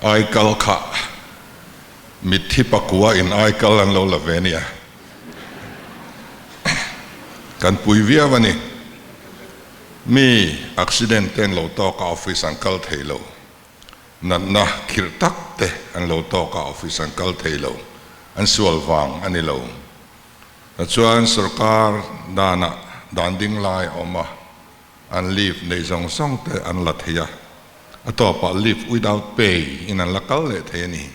Aikal kha mitthi pakua in aikal an lo la ve nia. Kan pui viau a ni. Mi accident te an lo tawk a office an kal thei lo. Natna khirh tak te an lo tawk a office an kal thei lo. An sual vang a ni lo. Tichuan sorkar danah dan ding lai a awm a, an leave nei zawng zawng te an la thei a, a tawpah leave without pay in an la kal leh thei a ni.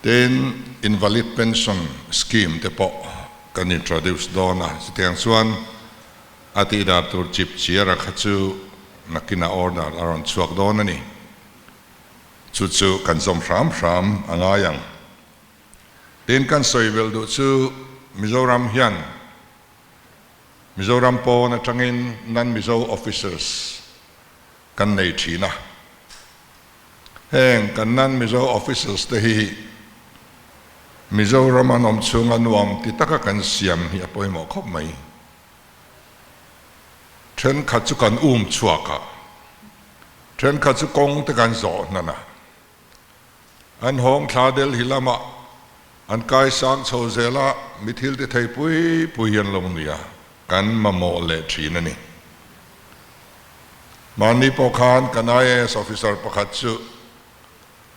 Tin, invalid pension scheme te pawh kan introduce dawn a, chutiang chuan a tihdan tur chip chiara kha chu nakinah order a rawn chhuak dawn a ni. Chu chu kan zawm hram hram a ngai ang. Tin, kan sawi belh duh chu Mizoram hian Mizoram pawn atangin non-Mizo officers kan nei thin a. Heng kan non-Mizo officers te hi Mizoram an awm chhunga nuam ti taka kan siam hi a pawimawh khawp mai. Thenkhat chu kan um chhuak a, thenkhat chu kawng te kan zawh hnan a. An hawng thla Delhi lamah an kai sang chho zel a, mi thil ti thei pui pui hi an lo ni a, kan mamawh leh thin a ni. Mahni pawh khan kan IAS officer pakhat chu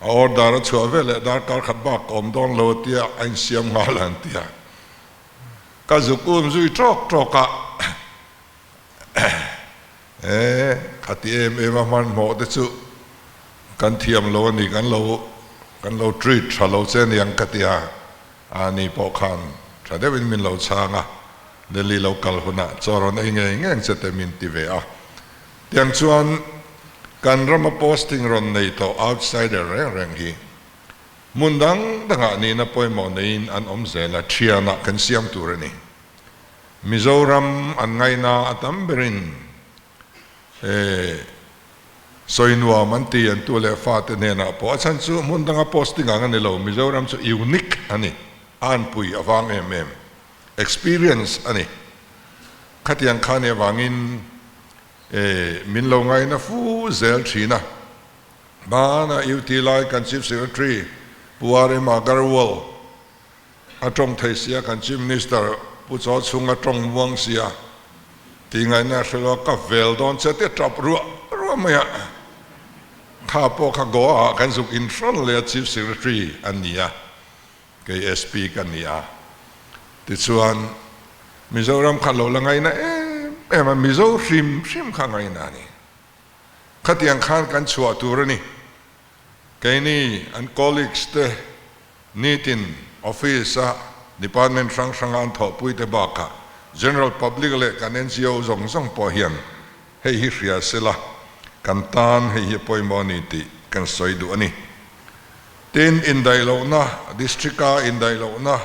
a order a chhuah ve leh darkar khat bak ka awm dawn lo tia a insiam nghal an ti a, ka zuk um zui tawk tawk a, E, khati em em a hmanhmawh te chu kan thiam lo a ni, kan lo kan lo treat tha lo che aniang ka ti a, a ni pawh khan tha deuhin min lo chhang a, Delhi lo kal hunah chaw rawn ei ngei ngeng che te min ti ve a. Tiang chuan kan rama posting rawn nei tawh outsider reng reng hi hmun dang dangah nihna pawimawh neiin an awm zel a, thianah kan siam tur a ni. Mizoram an ngaina a tam berin sawi nuam an ti an tu leh fate hnenah pawh a chhan chu hmun danga posting ang a ni lo, Mizoram chu unique a ni, a anpui a vang em em, experience a ni. Khatiang kha nih avangin min lo ngaina fu zel thin a, hmana UT lai kan Chief Secretary Pu RM Agarwal, A tawng thei sia kan Chief Minister Pu Chaw chhung a tawng muang sia tih ngaihna a hre lo a, ka vel dawn che tia tap ruah ruah mai a, kha pawh kha Goa ah kan zuk in hran leh a Chief Secretary a ni a, kei SP ka ni a, tichuan Mizoram kha lo la ngaina em em a, Mizo hrim hrim kha ngaina a ni, khatiang khan kan chhuah tur a ni. Keini an colleagues te nitin office a department hrang hranga an thawhpui te bakah general public leh kan NGO zawng zawng pawh hian hei hi hria sela kan tan hei hi a pawimawh a ni tih kan sawi duh a ni. Tin, indaihlohna, district a indaihlohna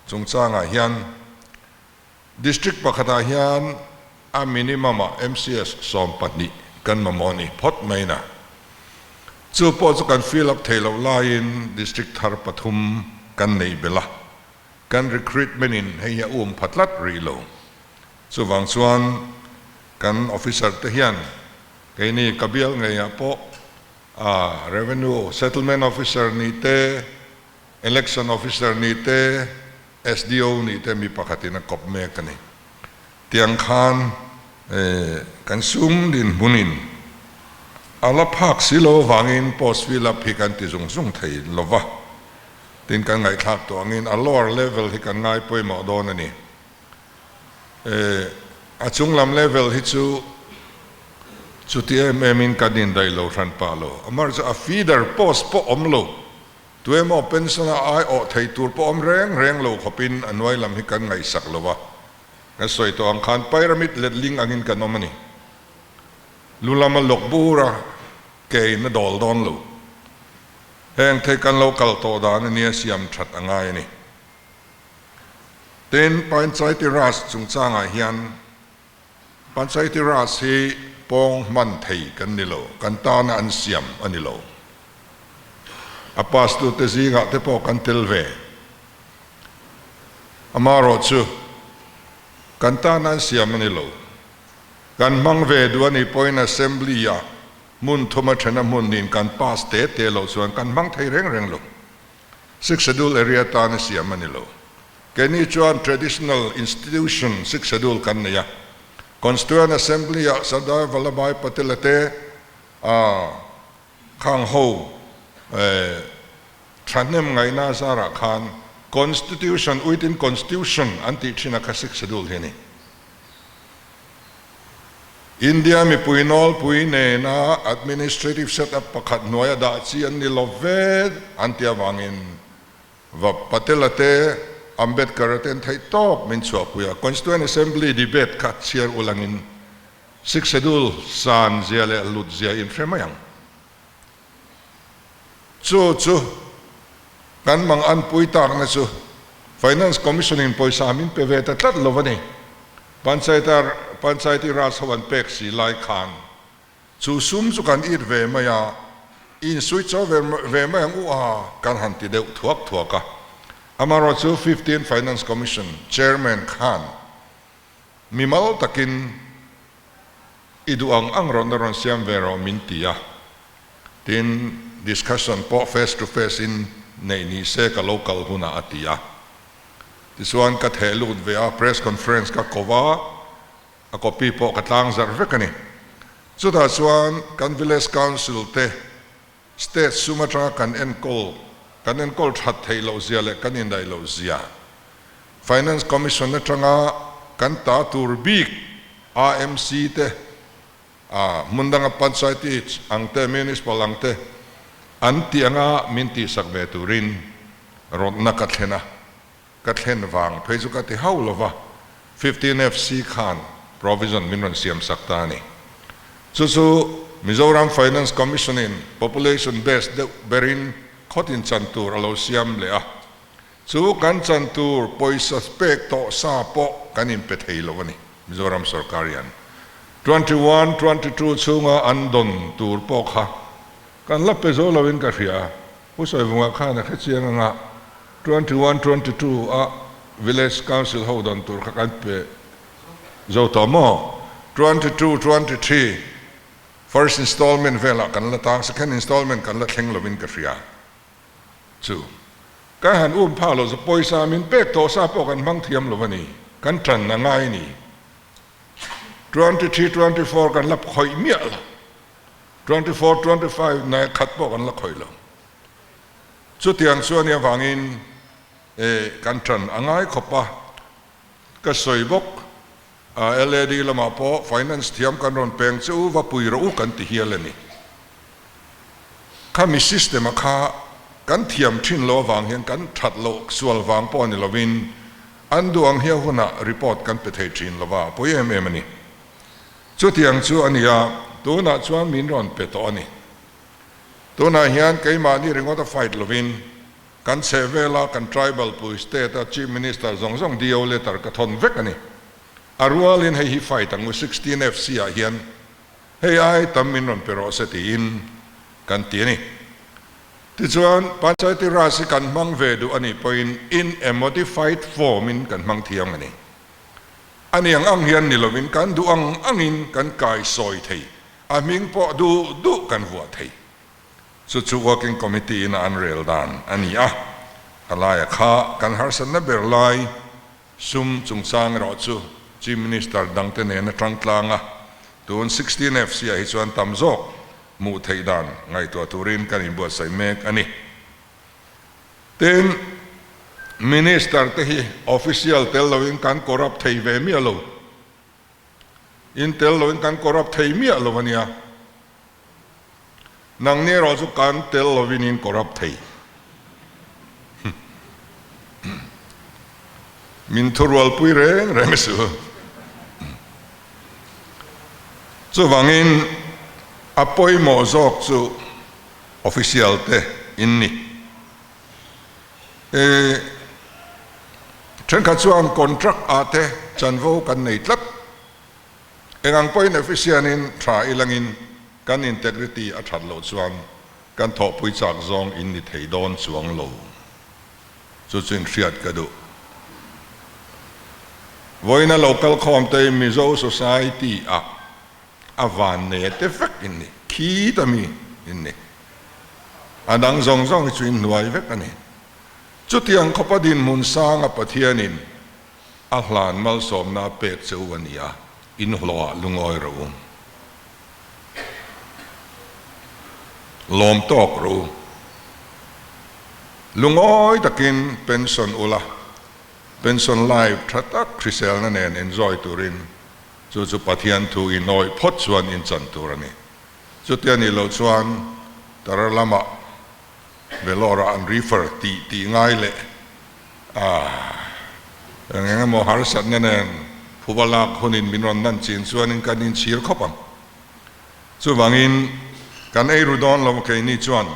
chungchangah hian District pakhatah hian a minimum ah MCS 12 kan mamawh a ni phawt mai na. Chu pawh chu kan fill up thei loh laiin district thar pathum kan neih belh a, kan recruitment in hei hi a um pha tlat rih lo. Chuvang chuan kan officer te hian keini ka bial ngeiah pawh a revenue settlement officer ni te, election officer ni te, SDO nih te mi pakhatin a kawp mek a ni. Tiang khan kan sum dinhmunin a la phak si lo avangin post fill up hi kan ti zung zung thei lo va, tin kan ngaihthlak tawh angin a lower level hi kan ngai pawimawh dawn a ni. A chung lam level hi chu chuti em emin kan indaih lo hran pah lo, amaherawhchu a feeder post pawh awm lo. Tuemaw pension a aiawh thei tur pawh awm reng reng lo khawpin a hnuai lam hi kan ngaihsak lo a, kan sawi tawh ang khan pyramid letling angin kan awm a ni. Lu lama lawk bur a ke in a dawl dawn lo. Heng thei kan lo kal tawh dan a nia siam that a ngai a ni. Tin, Panchayati Raj chungchangah hian Panchayati Raj hi pawng hman thei kan ni lo, kan tana an siam a ni lo. A pass tute zingah te pawh kan tel ve. Amaherawh chu kan tana an siam a ni lo. Kan hmang ve duh a nih pawhin Assembly-ah. Hmun thuma thena hmun niin kan pass te te loh chuan kan hmang thei reng reng lo. Sixth Schedule area tan a siam a ni lo. Keini chuan traditional institution Sixth Schedule kan nei a. Constituent Assembly-ah Sardar Vallabhbhai Patel-a te khang ho thahnem ngaihna zarah khan Constitution within Constitution an tih thin a kha Sixth Schedule hi a ni. India mipui nawlpui nena administrative set-up pakhat hnuaia dah chi an ni lo ve an ti avangin Va Patel-a te, Ambedkar-a te an theih tawp min chhuahpui a. Constituent Assembly debate kha chhiar ulangin Sixth Schedule san zia leh lut zia inhre mai ang. Chu chu kan mang an pui takna chu Finance Commission in pawisa min pe ve ta tlat lo a ni. Panchayat Panchayati Raj ho an pek si lai khan chu sum chu kan it ve mai a, in switch off ve mai ang u a kan han ti deuh thuak thuak a. Amaherawhchu chu 15 Finance Commission Chairman khan mimal takin I duh ang ang rawn na rawn siam ve rawh min ti a, tin discussion pawh face to face in neih ni se ka lo kal hunah a ti a. Tichuan ka theh lut ve a, press conference ka ko va, a copy pawh ka tlang zarh vek a ni. Chutah chuan kan village council te State sum atanga kan enkawl kan enkawl that theih loh zia leh kan indaih loh zia, Finance Commission atanga kan ta tur bik AMC te, hmun danga Panchayat ang te, Municipal ang te an tih anga min tihsak ve turin rawtna ka thlen a. Ka thlen vang phei chu ka ti hauh lo va, 15 FC khan provision min rawn siam sak ta a ni. Chu chu Mizoram Finance Commission in population base deuh berin khawtin chan tur a lo siam leh a, chu kan chan tur pawisa pek tawh sa pawh kan inpe thei lo a ni. Mizoram sorkar hian 21, 22 chhunga an dawn tur pawh kha kan la pe zo loin ka hria. Pu Sawivunga khan a hrechiang anga 21, 22 a Village Council ho dawn tur kha kan pe zo tawh maw? 22, 23 first installment velah kan la tang, second installment kan la thleng lovin ka hria chu. Kan han um phak lo chu pawisa min pek tawh sa pawh kan hmang thiam lo a ni, kan tan a ngai a ni. 23, 24 kan la khawih miah lo. 24, 25 nai khat pawh kan la khawih lo. Chutiang chu a nih avangin kan ṭan a ngai khawp a, ka sawi bawk. LAD lamah pawh finance thiam kan rawn peng che u, va pui rawh u kan ti hial a ni. Khami system a kha kan thiam ṭhin lo avang hian kan ṭhat loh sual vang pawh a ni lovin an duh ang hian hunah report kan pe thei ṭhin lo va, a pawi em em a ni. Chutiang chu a ni a, tunah chuan min rawn pe tawh a ni. Tunah hian keimahni ringawt a fight lovin kan chheh vela kan tribal pui state a Chief Minister zawng zawng DO letter ka thawn vek a ni. A rualin hei hi fight ang u 16 FC ah hian hei ai tam min rawn pe rawh se tiin kan ti a ni. Tichuan Panchayati Raj hi kan hmang ve duh a nih pawhin in a modified form in kan hmang thiang a ni. A ni ang ang hian ni lovin kan duh ang angin kan kai sawi thei, a hming pawh duh duh kan vuah thei. Chu chu Working Committee in a an rel dan a ni a, a laia kha kan harsatna ber lai sum chungchang erawh chu Chief Minister dangte nen a tang tlang a, tun 16 FC ah hi chuan tam zawk hmuh theih dan ngaihtuah turin kan inbuatsaih mek a ni. Tin, Minister te hi official tel loin kan corrupt thei ve miah lo. In tel loin kan corrupt thei miah lo a nia. Nangni erawh chu kan tel loin in corrupt thei. Min thurualpui reng reng suh. Chuvangin a pawimawh zawk chu Official te in ni. E thenkhat chuan contract ah te chanvo kan nei tlat. Engang pawhin official in tha ilangin kan integrity a that loh chuan kan thawhpui chak zawng in ni thei dawn chuang lo. Chu chu in hriat ka duh. Vawiina local khawm te Mizo society ah a van nei te vek in ni. Khita mi in ni. A dang zawng zawng hi chu in hnuai vek a ni. Chutiang khawpa dinhmun sanga Pathianin a hlan malsawmna a pek che u a ni a, in hlawhah lungawi rawh u. Lawm tawk rawh u. Lungawi takin pension ula, pension life tha tak hriselna nen enjoy turin chu chu Pathian thu in awih phawt chuan in chan tur a ni. Chutia nih loh chuan tara lamah Vellore-ah an refer tih tih ngai leh a eng eng emaw harsatna nen phuba lak hunin min rawn nan chin chuanin kan inchhir khawp ang. Chuvangin kan ei ru dawn lo keini chuan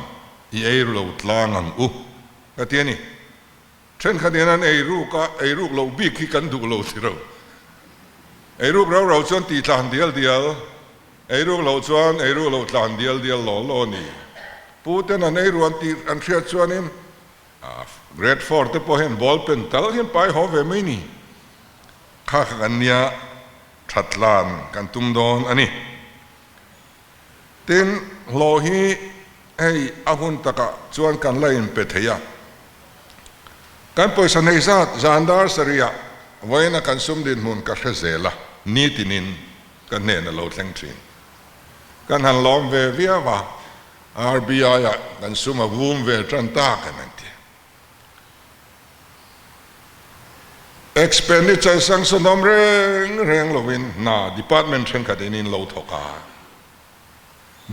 i ei ru lo tlang ang u ka ti a ni. Thenkhat hian an ei ruk a, ei ruk loh bik hi kan duh lo ti ro. Ei ruk rau rau chuan tih tlan dial dial, ei ruk loh chuan ei ruk loh tlan dial dial law law a ni. Pu ten an ei ru an tih an hriat chuanin Grade four te pawh hian ball pen tal hian pai haw ve mai ni. Kha kha kan nia that tlan kan tum dawn a ni. Tin, hlawh hi hei a hun takah chuan kan la inpe thei a. Kan pawisa nei zat zan dar sarihah vawiina kan sum dinhmun ka hre zel a, nitinin ka hnen a lo thleng thin. Kan han lawm ve viau a, RBI-ah kan sum a vum ve tan tak em an ti. Expenditure sanction awm reng reng lovin hna department thenkhat in in lo thawk a,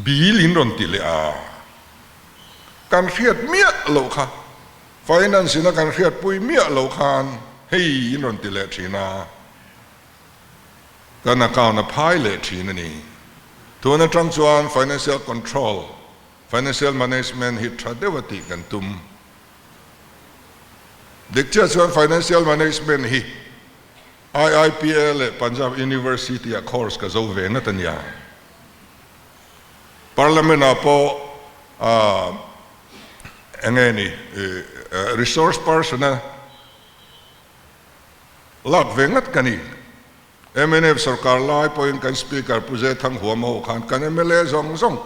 bill in rawn ti leh a, kan hriat miah loh kha, finance in a kan hriatpui miah loh khan hei in rawn ti leh thin a, kan account a phai leh thin a ni. Tun atang chuan financial control, financial management hi tha deuh a tih kan tum. Dik chiah chuan Financial Management hi IIPA leh Punjab University ah course ka zo ve ngat a nia. Parliament ah pawh eng nge ni resource person a lak ve ngat ka ni. Mnf sorkar lai pawhin kan Speaker Pu Zethang Huama ho khan kan mla zawng zawng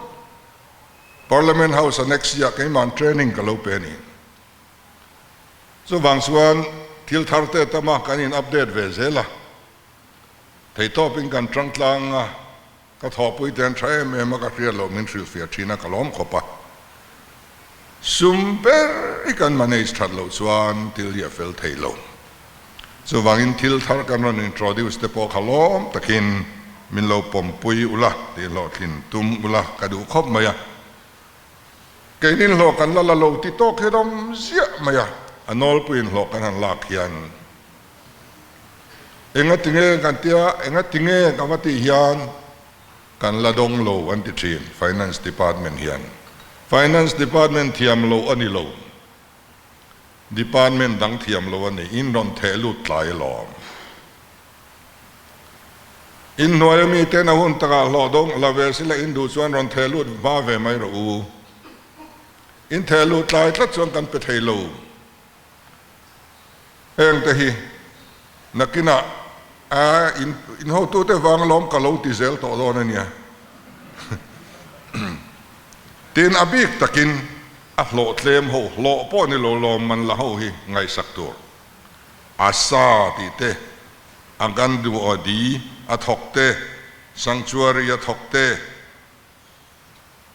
Parliament House a next year keimahn training ka lo pe a ni. Chuvang chuan thil thar te tama kan in update ve zel a, theihtawpin kan tang tlang a, ka thawhpui te an tha em em a, ka hriat loh min hrilhfiah thin a, ka lawm khawp a. Sum ber hi kan manage that loh chuan thil hi a fel thei lo. Chuvangin thil thar kan rawn introduce te pawh kha lawm takin min lo pawmpui ula tih hlawhtlin tum ula ka duh khawp mai a. Keinin hlawh kan la la lo ti tawk hian awm ziah mai a, a nawlpuiin hlawh kan han lak hian enga tinge kan tia, enga tinge ka va tih hian kan la dawng lo an ti thin Finance Department hian. Finance Department thiam lo a ni lo. Department dang thiam lo a ni, in rawn theh lut tlai alawm. In hnuaia miten a hun takah hlawh dawng la ve sila in duh chuan rawn theh lut hma ve mai rawh u. In theh lut tlai tlat chuan kan pe thei lo. Heng te hi nakinah a in in hotute vang alawm ka lo ti zel tawh dawn a nia. Tin a bik takin a hlawh tlem ho, hlawh pawh ni lo lawm man la ho hi ngaihsak tur. A sa tih te, a gan duh aw di a thawk te, sanctuary a thawk te,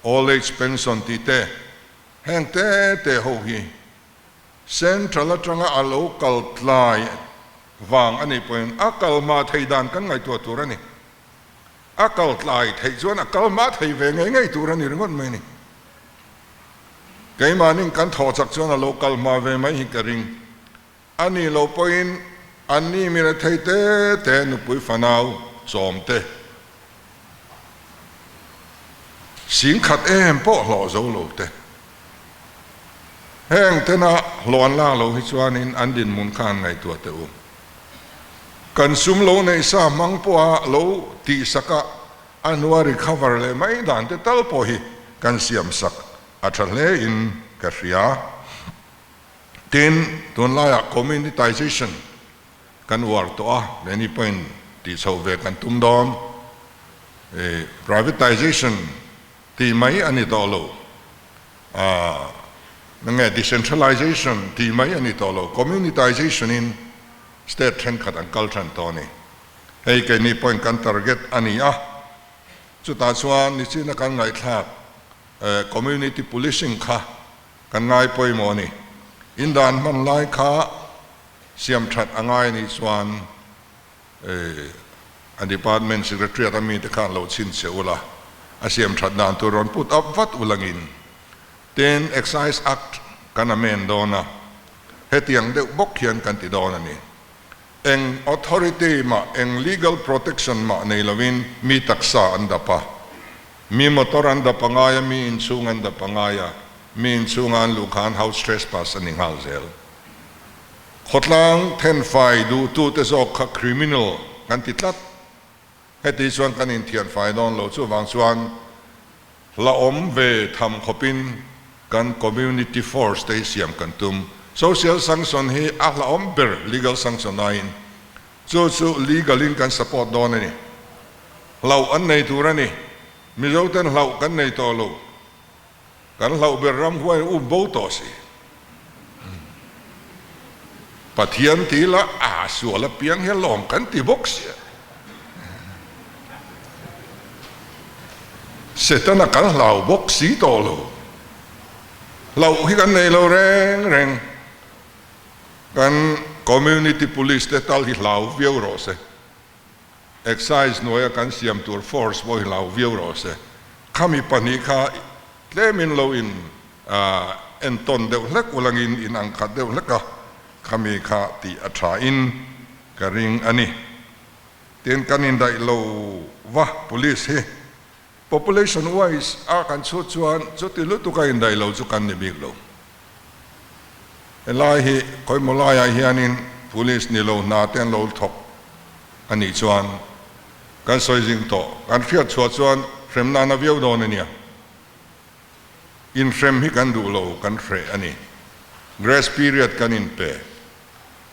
old age pension tih te, heng te te ho hi Central atanga a lo kal tlai vang a nih pawhin a kal hma thei dan kan ngaihtuah tur a ni. A kal tlai theih chuan a kal hma thei ve ngei ngei tur a ni ringawt mai a ni. Keimahnin kan thawh chak chuan a lo kal hma ve mai hi ka ring. A nih loh pawhin anni mi rethei te te nupui fanau chawm te singkhat em pawh hlawh zo lo te. Heng tena hlawh an lak loh hi chuanin an dinhmun kha an ngaihtuah teh u. Kan sum lo neih sa hmang pawha lo tihsak a, a hnua recover leh mai dan te tal pawh hi kan siamsak a tha hle in ka hria. Tin, tunlaiah communitization kan uar tawh a, many pawhin tih chhoh ve kan tum dawn. Privatization. Tih mai a ni tawh lo. Aaa nge decentralization tih mai a ni tawh lo, communitization in state thenkhat an kal than tawh a ni. Hei keini pawhin kan target a ni a, chutah chuan nichina kan ngaihthlak community policing kha kan ngai pawimawh a ni. Indan hman lai kha siam that a ngai a nih chuan A department secretariat a mite khan lo chhinchhe ula, a siam that dan tur rawn put up vat ulangin. Tin, Excise Act kan amend dawn a, hetiang deuh bawk hian kan ti dawn a ni. Eng authority mah, eng legal protection mah nei lovin mi taksa an dap a, mi motor an dap a ngai a, mi inchhung an dap a ngai a, mi inchhunga an luh khan house trespass a ni nghal zel. Khawtlang thenfai duhtute zawk kha criminal kan ti tlat. Heti chuan kan inthianfai dawn lo. Chuvang chuan hla awm ve tham khawpin kan community force te hi siam kan tum. Social sanction hi a hla awm ber legal sanction aiin. Chu chu legal in kan support dawn a ni. Hlauh an nei tur a ni. Mizoten hlauh kan nei tawh lo. Kan hlauh ber ram huai um bo tawh si. Pathian ti la a sual apiang hian lawm kan ti bawk sia. Setana kan hlau bawk si tawh lo. Hlauh hi kan nei lo reng reng. Kan community police te tal hi hlau viau rawh se. Excise hnuaia kan siam tur force pawh hi hlau viau rawh se. Khami pahnih kha tlemin lo in entawn deuh hlek ulangin in ang khat deuh hlek a, khami kha tih a tha in ka ring a ni. Tin, kan indaih lo va police hi population wise a kan chhut chuan chuti lutuk a indaih lo chu kan ni bik lo. Helai hi khawimaw laiah hianin police ni lo hna te an lo thawk a nih chuan kan sawi zing tawh. Kan hriat chhuah chuan hrem nana viau dawn a nia. Inhrem hi kan duh lo, kan hreh a ni. Grace period kan inpe.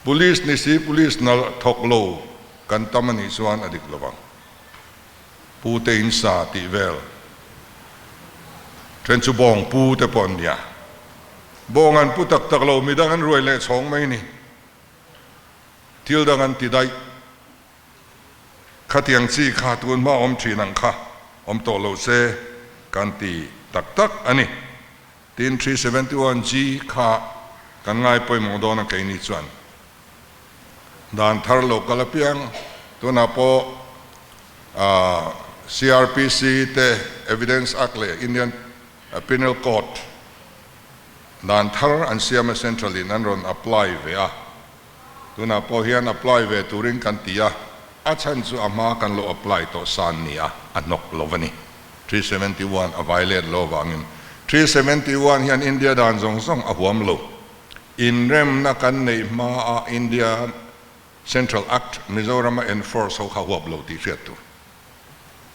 Police ni si police hna thawk lo kan tam a nih chuan a dik lovang. Pu te in sa tih vel then chu bawng pu te pawh an nia. Bawng an pu tak tak lo, midang an ruai leh chhawng mai ni. Thil dang an ti daih. Khatiang chi kha tun hma awm thin ang kha awm tawh lo se kan ti tak tak a ni. Tin, 371G kha kan ngai pawimawh dawn a keini chuan. Dan thar lo kal apiang tunah pawh CRPC te Evidence Act leh Indian Penal Code dan thar an siam a Central in an rawn apply ve a, tunah pawh hian apply ve turin kan ti a, a chhan chu a hma kan lo apply tawh san ni a, a hnawk lo a ni. 371 a violate lo avangin 371 hian India dan zawng zawng a huam lo. Inremna kan neih hmaa India Central Act Mizorama enforce ho kha huap lo tih hriat tur.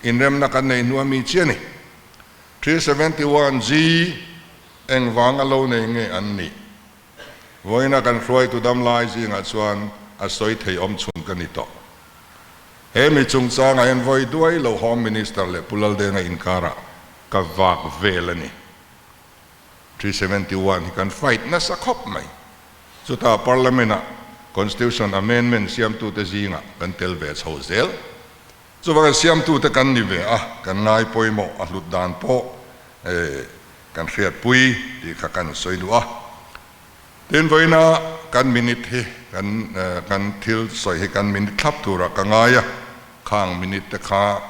Inremna kan neih hnua mi chiah a ni. 371 G engvanga lo nei nge an nih? Vawiina kan hruaitu damlai zingah chuan a sawi thei awm chhun ka ni tawh. He mi chungchangah hian vawi duai lo Home Minister leh Pu Laldenga inkarah ka vak vel a ni. 371 hi kan fight nasa khawp mai. Chutah Parliament-ah Constitution Amendment siamtute zingah kan tel ve chho zel. Chuvangin siamtute kan ni ve a, kan ngai pawimawh a hlut dan pawh kan hriatpui tih kha kan sawi duh a. Tin, vawiina kan minute hi kan kan thil sawi hi kan minute thlap turah ka ngai a, khang minute te kha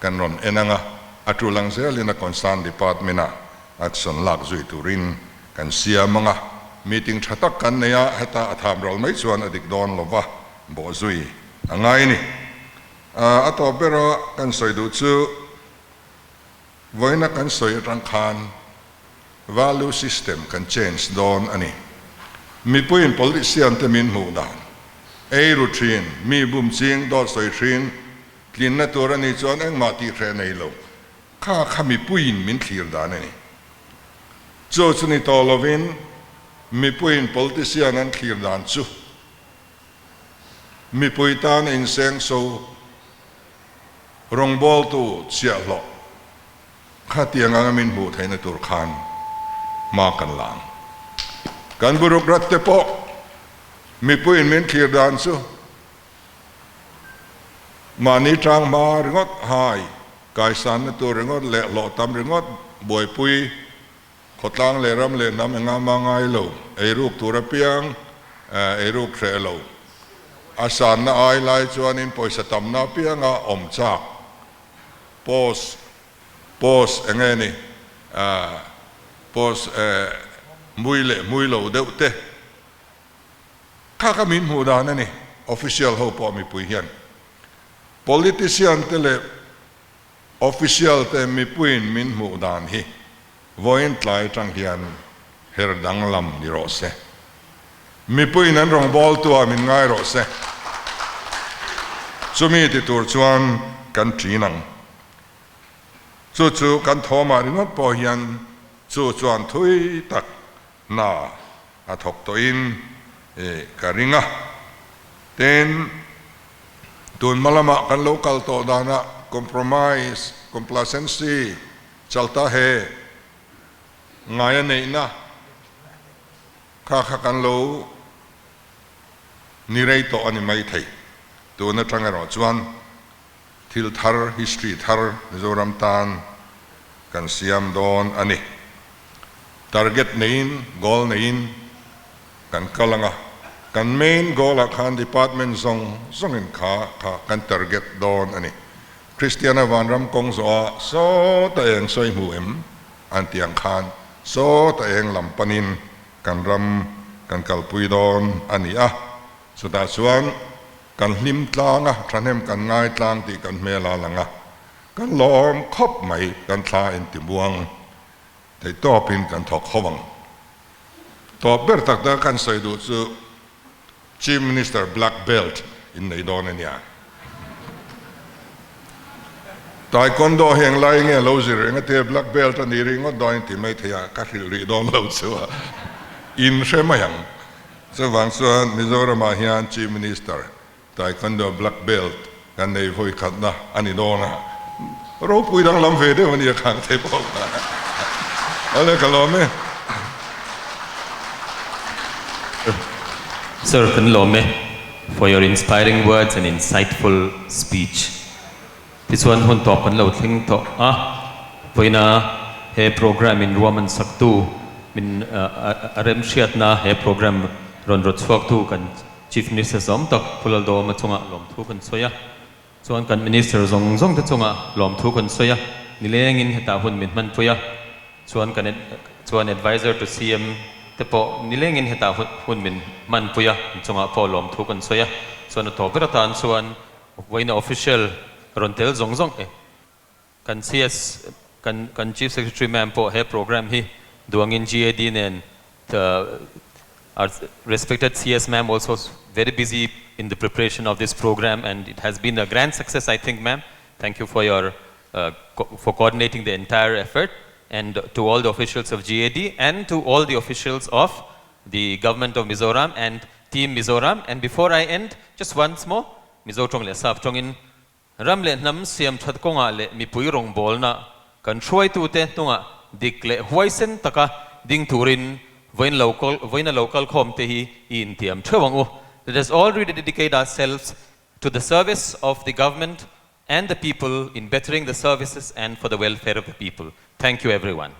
kan rawn en ang a, a tul ang zelin a concern department-ah action lak zui turin kan siam ang a, meeting tha tak kan nei a, heta a tham ral mai chuan a dik dawn lo va, bawh zui a ngai a ni. A tawp bera kan sawi duh chu vawiina kan sawi atang khan value system kan change dawn a ni. Mipuiin politician te min hmuh dan, ei ru thin, mi bum ching, dawt sawi thin, tlinna tur a nih chuan engmah tih hreh nei lo. Kha kha mipuiin min thlir dan a ni. Chu chu ni tawh lovin mipuiin politician an thlir dan chu mipui tan a insengso rawngbawltu chhiahhlawh. Khatiang anga min hmuh theihna tur khan hma kan la ang. Kan bureaucrat te pawh mipuiin min thlir dan chu mahni tang hma ringawt hai, kaisanna tur ringawt leh hlawh tam ringawt buaipui khawtlang leh ram leh hnam enga mah ngai lo, eiruk tur apiang eiruk hreh lo. A sanna ai lai chuanin pawisa tamna apianga awm chak post Post eng nge ni? Post mui leh mui lo deuh te kha kha min hmuh dan a ni, official ho pawh mipui hian. Politician te leh official te mipuiin min hmuh dan hi vawiin tlai atang hian her danglam ni rawh se. Mipuiin an rawngbawltu ah min ngai rawh se. Chumi ti tur chuan kan ṭin ang. Chu chu kan thawmah ringawt pawh hian chu chuan thui tak hna a thawk tawhin ka ring a. Tin, tun hma lamah kan lo kal tawh danah compromise, complacency, chalta he ngaia neihna kha kha kan lo ni rei tawh a ni maithei. Tun atang erawh chuan Thil thar, history thar Mizoram tan kan siam dawn a ni. Target neiin, goal neiin kan kal ang a, kan main goal ah khan department zawng zawngin kha kha kan target dawn a ni. Kristiana vanram kawng zawh ah sawta eng sawi hmu em an tih ang khan sawta eng lam panin kan ram kan kalpui dawn a ni a, chutah chuan Kan hlim tlang a, thahnem kan ngai tlang tih kan hmel a lang a, kan lawm khawp mai, kan thla in ti muang theih tawpin kan thawk ho ang. Tawp ber tak tak kan sawi duh chu Chief Minister Black Belt in nei dawn a nia. Taekwondo hi englai nge lo zir reng a tia Black Belt a nih ringawt dawn in ti mai thei a, ka hrilh rih dawn lo chu a in hre mai ang. Chuvang chuan Mizoramah hian Chief Minister Taekwondo Black Belt kan nei vawi khatna a ni dawn a, ropui danglam ve deuh a nia khang thei bawk a. Awle ka lawm e. Sir, kan lawm e for your inspiring words and insightful speech. Tichuan hun tawp kan lo thleng tawh a, vawiina he program in ruahman saktu min a remhriatna he program rawn rawt chhuaktu kan Chief Minister zawm tak Pu Laldawma chungah lawmthu kan sawi a, chuan kan Minister zawng zawng te chungah lawmthu kan sawi a, nilengin hetah hun min hmanpui a, chuan kan chuan Adviser to CM te pawh nilengin hetah hun min hmanpui a, an chungah pawh lawmthu kan sawi a, chuan a tawp ber atan chuan Vawiina official rawn tel zawng zawng e. Kan CS, kan kan Chief Secretary ma'am pawh he program hi duangin GAD nen our respected CS ma'am also very busy in the preparation of this program and it has been a grand success I think ma'am. Thank you for your for coordinating the entire effort and to all the officials of GAD and to all the officials of the Government of Mizoram and Team Mizoram and before I end just once more Mizo tawng leh Sap tawngin ram leh hnam siam that kawngah leh mipui rawngbawlna kan hruaitute hnungah dik leh huaisen taka ding turin vawiin lo vawiin a lo kal khawm te hi i intiam theuh ang u. Let us all rededicate ourselves to the service of the Government and the people in bettering the services and for the welfare of the people. Thank you everyone.